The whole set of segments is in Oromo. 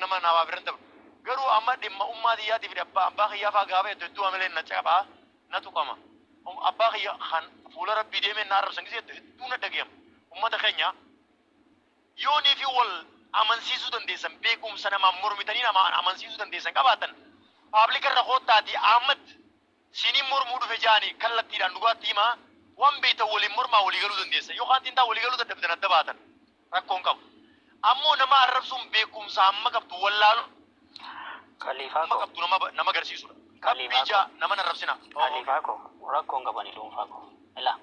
Nama namaa bira hin dabru. Garuu amma dhimma ummaa tiyyaatiif abbaa abbaa kiyyaa faa gaafa jettu hedduu hamileen na cabaa na tuqama. Abbaa kiyya kan fuula rabbii deemee na arrabsan gisee jettu hedduu na dhagayama. Ummata keenya yoonii fi wal amansiisuu dandeessan beekumsa namaan mormitanii namaan amansiisuu dandeessan qabaattan paablika irra koottaatii Ahmad Siiniin mormuu dhufe ja'anii kallattiidhaan dhugaatti himaa, waan beektan waliin mormaa walii galuu dandeessan. Yoo kaantiin taan walii galuu dadhabdan adda baatan. Rakkoo hin qabu. Ammoo nama arrabsuun beekumsa hamma qabdu wallaalumma Kaliifaa koo. qabdu nama nama garsiisudha. Rabbii Kaliifaa ja'a koo. nama hin arrabsinaa. Oo. Kaliifaa koo. Rakkoo hin qabu ani dhuunfaa koo. Ilaa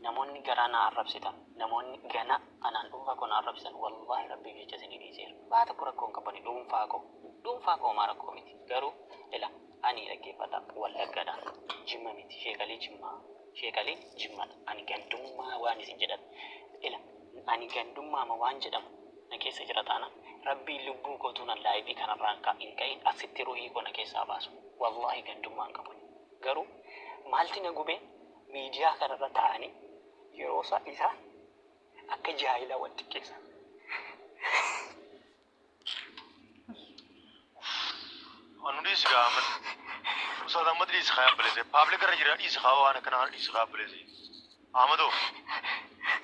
namoonni garaa na arrabsitan namoonni gana anaan dhuunfaa koo na arrabsitan wallaahi rabbiif jecha isinii dhiiseera. Waa tokko rakkoo hin qabu ani dhuunfaa koo. Dhuunfaa koo homaa rakkoo miti. Garuu ila Ani dhaggeeffadha wallaggadha jimma miti sheekalii jimmaa sheekalii jimmadha ani gandummaa waan isin jedhan ila ani gandummaama waan jedhamu na keessa jira taanaan rabbiin lubbuu koo utuu nan laayivii kanarraa hin ka'in asitti ruhii koo na keessaa baasu wallaahi gandummaa hin qabu garuu maalti na gubee miidiyaa kanarra taa'anii yeroo isaa isaa akka jaahilaa wal xiqqeessan. Anu dhiisi gaa Ahmad. Ustaaz Ahmad dhiisi kaa obboleesse. Paablik irra jira dhiisi kaa waan akkanaa kana dhiisi kaa obboleesse. Ahmadoo.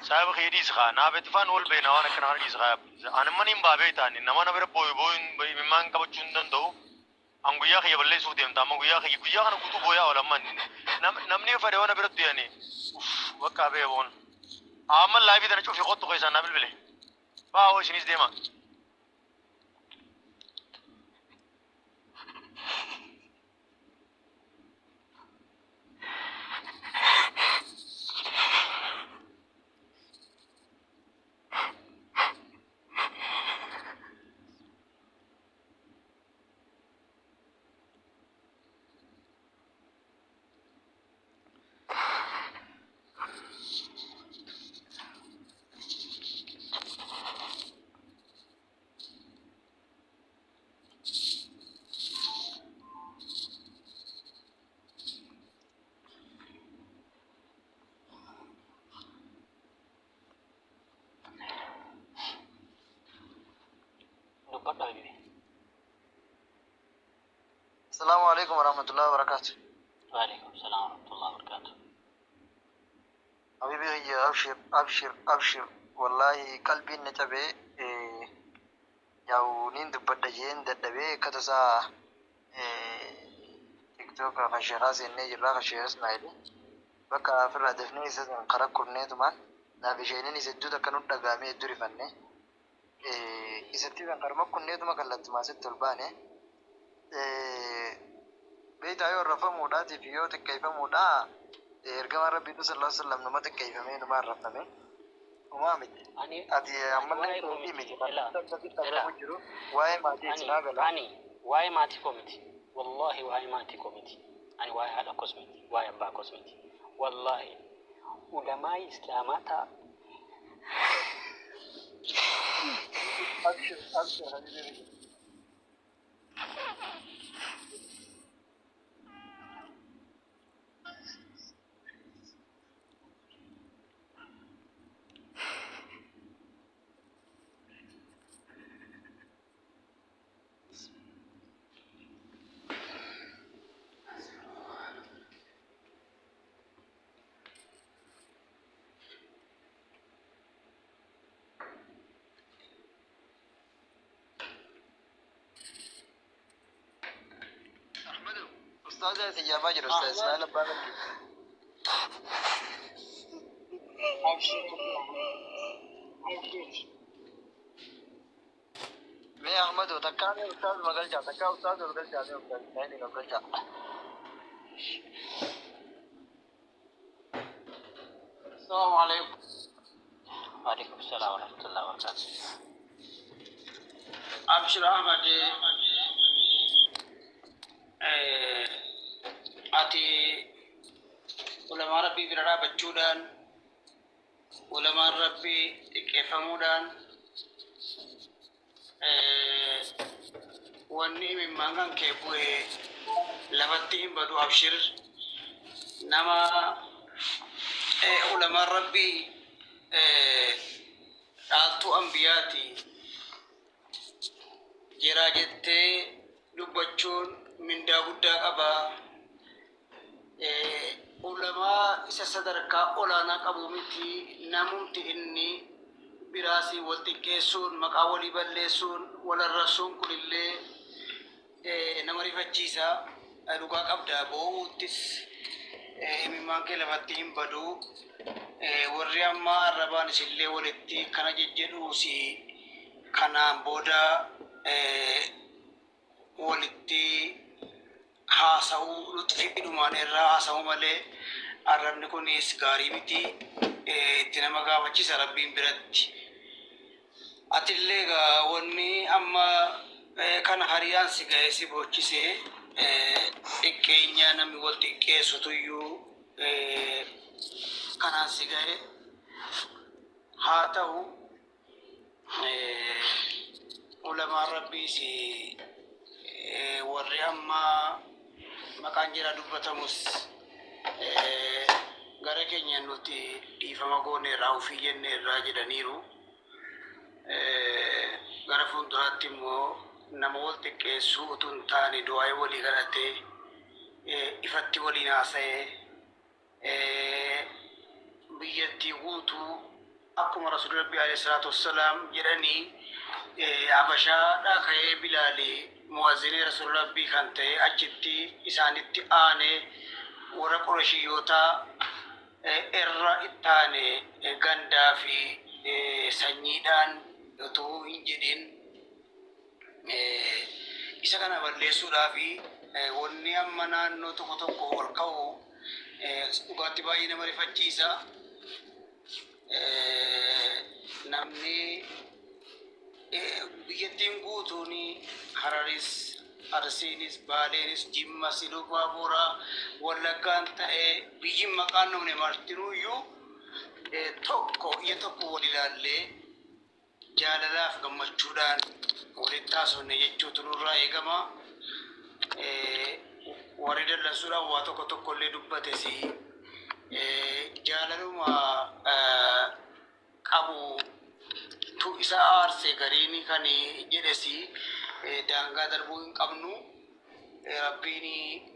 Saahiba kiyya dhiisi kaa. Naa beetifaan wal beekna waan akkanaa kana dhiisi kaa obboleesse. Ani mana hin baabee taani nama na bira booyu booyuun imimmaan qabachuu hin danda'u. An guyyaa kiyya balleessuuf deemta amma guyyaa kiyya guyyaa kana guutuu booyaa oola amma namni fedhe waan na bira du'e ani. Uff bakka bee boon. Ahmad laayivii tana cufi kottu keessaan naa bilbile. Baa hoo isinis deemaa. Dubbadhu habibi. Assalamu alaikum warahmatullahi wabarakatuh. Waalaikum salaam warahmatullahi wabarakatuh. Habibi kiyya abshir abshir abshir wallahi qalbiin na cabee yaa'u niin dubbadha jeen dadhabee akka tasaa tiktok kan sheekaa seennee jirraa kan sheekh Ismaa'ili bakka ofirraa dafnee isa san kara kunneetumaan naaf isheenin hedduu takka nu dhagaamee hedduu rifanne isatti san karuma kunneetuma kallattumaa sitti ol baane beektaa yoo arrafamuudhaatii fi yoo xiqqeeffamuudha ergamaan rabbii sallallahu alaihi wasallam numa xiqqeeffamee numa arrafame homaa miti. Ani Ati ani ammallee waa'ee koo keetii miti miti ilaa akkasitti ilaa arrabu jiru waa'ee maatii ani isin gala. ani waa'ee maatii koo miti wallaahi waa'ee maatii koo miti ani waa'ee haadha koos miti waa'ee abbaa koos miti wallaahi ulamaa islaamaa ta'a Abshir abshir habibi. Ahmadu ustaaza isin jaamaa jiru ustaaz Ismaa'il Abbaa Milkii. Mee Ahmadu takkaa mee ustaaz magalchaa takkaa ustaaz ol galchaa mee ustaaz Ismaa'iliin ol galchaa. Assalamu alaikum. Waalaikum salaam warahmatullahi wabarakatuh. Abshir Ahmad ati ulamaa rabbii bira dhaabachuudhaan ulamaan rabbii xiqqeeffamuudhaan wanni imimmaan kan kee bu'e lafatti hin badu abshir. Nama ulamaan Rabbii dhaaltuu ambiyaati jiraa jettee dubbachuun mindaa guddaa qaba. Ulamaa isa sadarkaa olaanaa qabu miti, namumti inni biraasii wal xiqqeessuun, maqaa walii balleessuun, wal arrabsuun kunillee nama rifachiisa. Dhugaa qabda, boo'uuttis imimmaan kee lafatti hin badu. Warri amma arrabaan isillee walitti kana jejjedhuusi kanaan booda walitti haasa'uu, lutfiidhumaan irraa haasa'uu malee arrabni kunis gaarii miti, itti nama gaafachiisa Rabbiin biratti. Atillee egaa wanni amma kana hariyaan si ga'ee si boochise, xiqqeenya namni wal xiqqeessutuyyuu kanaan si ga'e haa ta'u. Ulamaan Rabbiis warri amma maqaan jira dubbatamus gara keenya nuti dhiifama gooneerraa, ofii jenneerraa jedhaniiru. Gara fuulduraatti immoo nama wal xiqqeessuu utuu hin taane, du'aa'ii walii kadhatee, ifatti waliin haasa'ee, biyyattii guutuu akkuma Rasuulli Rabbii alayhi salaatu wassalaam jedhanii, Habashaadhaa ka'ee Bilaali mu'azzinii Rasuula Rabbii kan ta'e achitti isaanitti aanee warra Qurashiyyootaa irra ittaane, gandaa fi sanyiidhaan utuu hin jedhin isa kana balleessuudhaaf wanni amma naannoo tokko tokko ol ka'u dhugaatti baay'ee nama rifachiisa. Namni biyyattiin guutuun, Hararis, Arsiinis, Baaleenis, Jimmas, Iluu Baaburaa, Wallaggaan ta'ee biyyi maqaan dhumne martinuuyyuu tokko ija tokko wal ilaallee jaalalaaf gammachuudhaan walitti haasofne jechuutu nurraa eegama. Warri dallansuudhaan waa tokko tokko illee dubbates jaalaluma qabu tu isa aarse, gariin kan jedhes daangaa darbuu hin qabnu. Rabbiin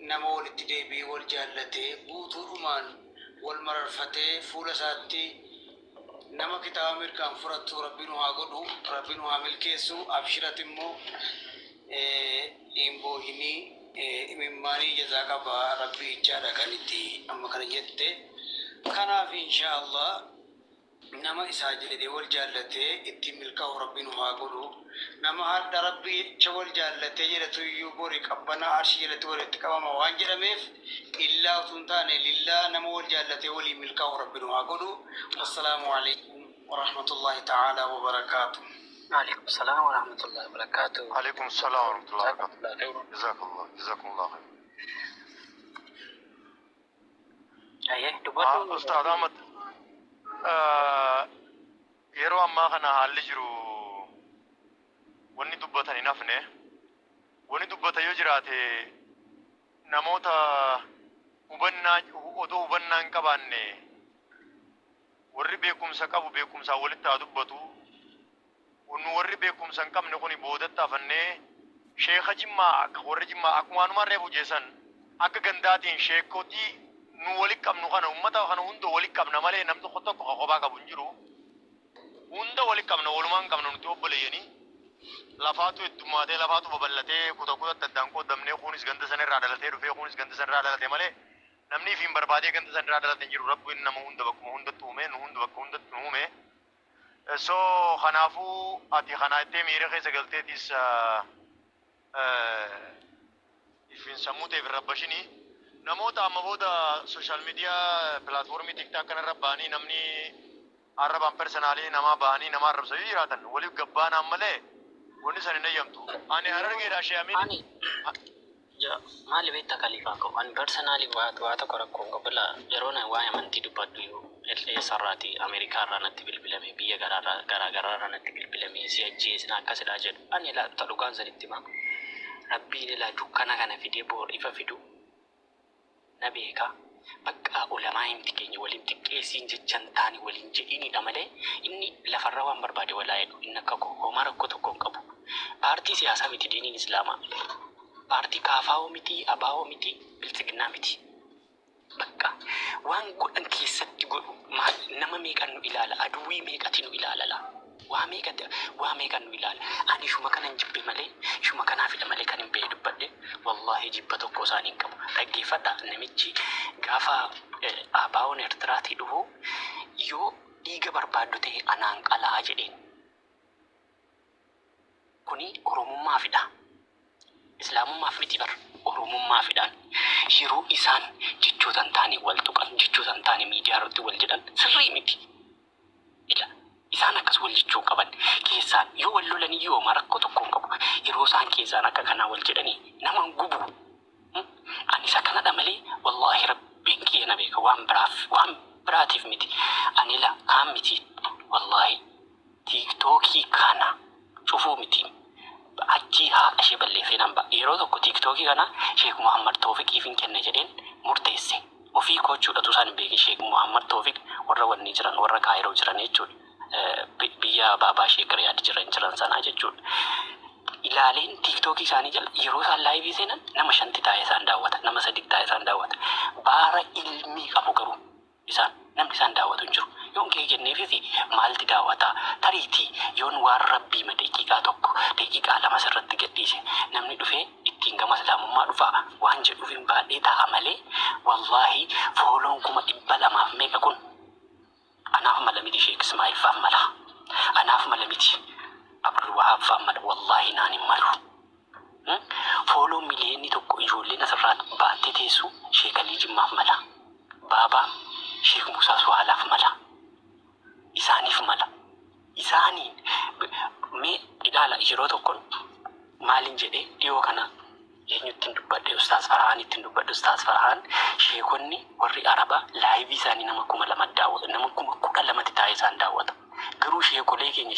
nama walitti deebi'ee wal jaallatee guutuudhumaan wal mararfatee fuula isaatti nama kitaaba mirgaan fudhatu Rabbi nu haa godhu, Rabbi nu haa milkeessu. Abshirat immoo hin boohinii, imimmaanii jazaa qaba Rabbi jechaadha kan itti amma kana jette. Kanaaf insha Allah nama isaa jedhee wal jaallatee ittiin milkaa'u Rabbi nu haa godhu. Nama hadha Rabbi jecha wal jaallatee jedhatu iyyuu bori qabbanaa arshii jalatti walitti qabama waan jedhameef, illaa utuu hin taane lillaa nama wal jaallatee waliin milkaa'u Rabbi nu haa godhu. Wassalaamu alaikum warahmatullahi ta'ala wabarakaatu. Alaikum salaam wa rahmatullahi wa barakatuh. Alaikum salaam wa rahmatullahi wa barakatuh. Jazakumullah khairan. Jazakallah, jazakumullah khair. Ayyee, dubbadhu. Ustaaz Ahmad, yeroo ammaa kana haalli jiru wanni dubbatan hin hafne. Wanni dubbatan yoo jiraate namoota hubannaa odoo hubannaa hin qabaanne, warri beekumsa qabu beekumsaan walitti haa dubbatu. Nu warri beekumsa hin qabne kuni boodatti hafannee, sheeka Jimmaa akka warri Jimmaa akkuma anumaan reefu jeessan akka gandaatiin sheekotii nu walitti qabnu kana, ummata kana hunda walitti qabna malee namni tokko tokko ka kophaa qabu hin jiru. Hunda walitti qabna, walumaan qabna nuti obboleeyyanii. Lafaatu heddummaatee, lafaatu babal'atee, kuta kutatti addaan qoodamnee, kunis ganda sana irraa dhalatee dhufee, kunis ganda sana irraa dhalate malee namni ifiin barbaadee ganda sana irraa dhalate hin jiru. Rabbiin nama hunda bakkuma hundatti uume, nu hunda bakka hundatti nu uume. So kanaafuu ati kana ittee miira keessa galteetis ifin sammuu ta'eef hin rabbashini. Namoota amma booda social media platformii TikTok kanarra ba'anii namni arrabaan personally namaa ba'anii nama arrabsa yoo jiraatan waliif gabbaanaan malee wanni san hin eeyyamtu. Ani Harargeedha Shee Amin. Ani ja maali beektaa kaliifaa koo, ani personally waa tokko rakkoo hin qabu. Laa, yeroo na waa'ee amantii dubbadhu iyyuu eessarraati, Ameerikaa irraa natti bilbilame, biyya garaa garaarraa natti bilbilame, si ajjeesna akkasidha jedhu. Ani ilaa dhugaan sanitti hima. Rabbiin ilaa dukkana kana fidee boor ifa fidu na beeka. Bakka ulamaa himti keenya waliin xiqqeessiin jechan taane waliin jedhiinidha malee inni lafarra waan barbaade walaa jedhu inni akka koo homaa rakkoo tokko hin qabu. Paartii siyaasaa miti diiniin Islaamaa. Paartii kaafaa'oo miti, abaa'oo miti, biltsiginnaa miti. Bakka waan godhan keessatti godhu maal nama meeqan nu ilaala, aduwwii meeqati nu ilaalala. Waa meeqati waa meeqan nu ilaala. Ani ishuma kanan jibbe malee ishuma kanaafidha malee kan hin ba'e dubbadhe wallaahi jibba tokko isaanii hin qabu. Dhaggeeffadha, namichi gaafa abaa'oon Eertiraatii dhufu yoo dhiiga barbaaddu ta'e anaan qalaa jedheen. Kuni Oromummaafidha. Islaamummaaf miti bar, Oromummaafidhaan. Yeroo isaan jechoota hin taane wal tuqan, jechoota hin taane miidiyaa irratti wal jedhan sirrii miti. Ila isaan akkas wal jechuu qaban keessaan yoo wal lolan iyyuu homaa rakkoo tokko hin qabu. Yeroo isaan keessaan akka kanaa wal jedhanii nama hin gubu. Ani isa kanadha malee wallaahi Rabbiin kiyya na beeka, waan biraaf waan biraatiif miti. Ani ila kaan miti, wallaahi Tiiktookii kana cufuu miti. Achii haadha ishee balleessee nan ba'a. Yeroo tokko Tiiktookii kana Sheek Muhammad Toofiqiifin kenna jedheen murteesse. Ofii koo jechuudha utuu isaan hin beekin, Sheek Muhammad Toofiq warra wanni jiran, warra Kaayiroo jiran jechuudha. Biyya Baabaa Sheek Riyaad jiran sanaa jechuudha. Ilaaleen Tiiktookii isaanii jala yeroo isaan laayivii seenan nama shanti taa'ee isaan daawwata. Nama sadi taa'ee isaan daawwata. Baara ilmii qabu garuu isaan namni isaan daawwatu hin jiru. Yoon kee kenneefis maalti daawwata? Tariitii yoon waan Rabbii ma daqiiqaa 1, daqiiqaa 2 sirratti gadhiise namni dhufee ittiin gama Islaamummaa dhufaa waan jedhuuf hin baadhee taa'a malee wallaahi fooloon 200,000 meeqa kun anaaf mala miti, Sheek Ismaa'il faaf mala. Anaaf mala miti. Abdul Wahaab faaf mala, wallaahi naan hin malu. Fooloo 1 million ijoolleen asirraa baattee teessu Sheek Alii Jimmaaf mala. Baabaa Sheek Muusaa Suhaalaaf mala. Isaaniif mala. Isaaniin mee ilaala, yeroo tokkon maalin jedhee dhiyoo kana eenyuttiin dubbadhe, Ustaaz Farhaan ittiin dubbadhe. Ustaaz Farhaan sheekonni warri Arabaa laayivii isaanii nama 2,000 daawwata, nama 12,000tti taa'ee isaan daawwata. Garuu sheekolee keenya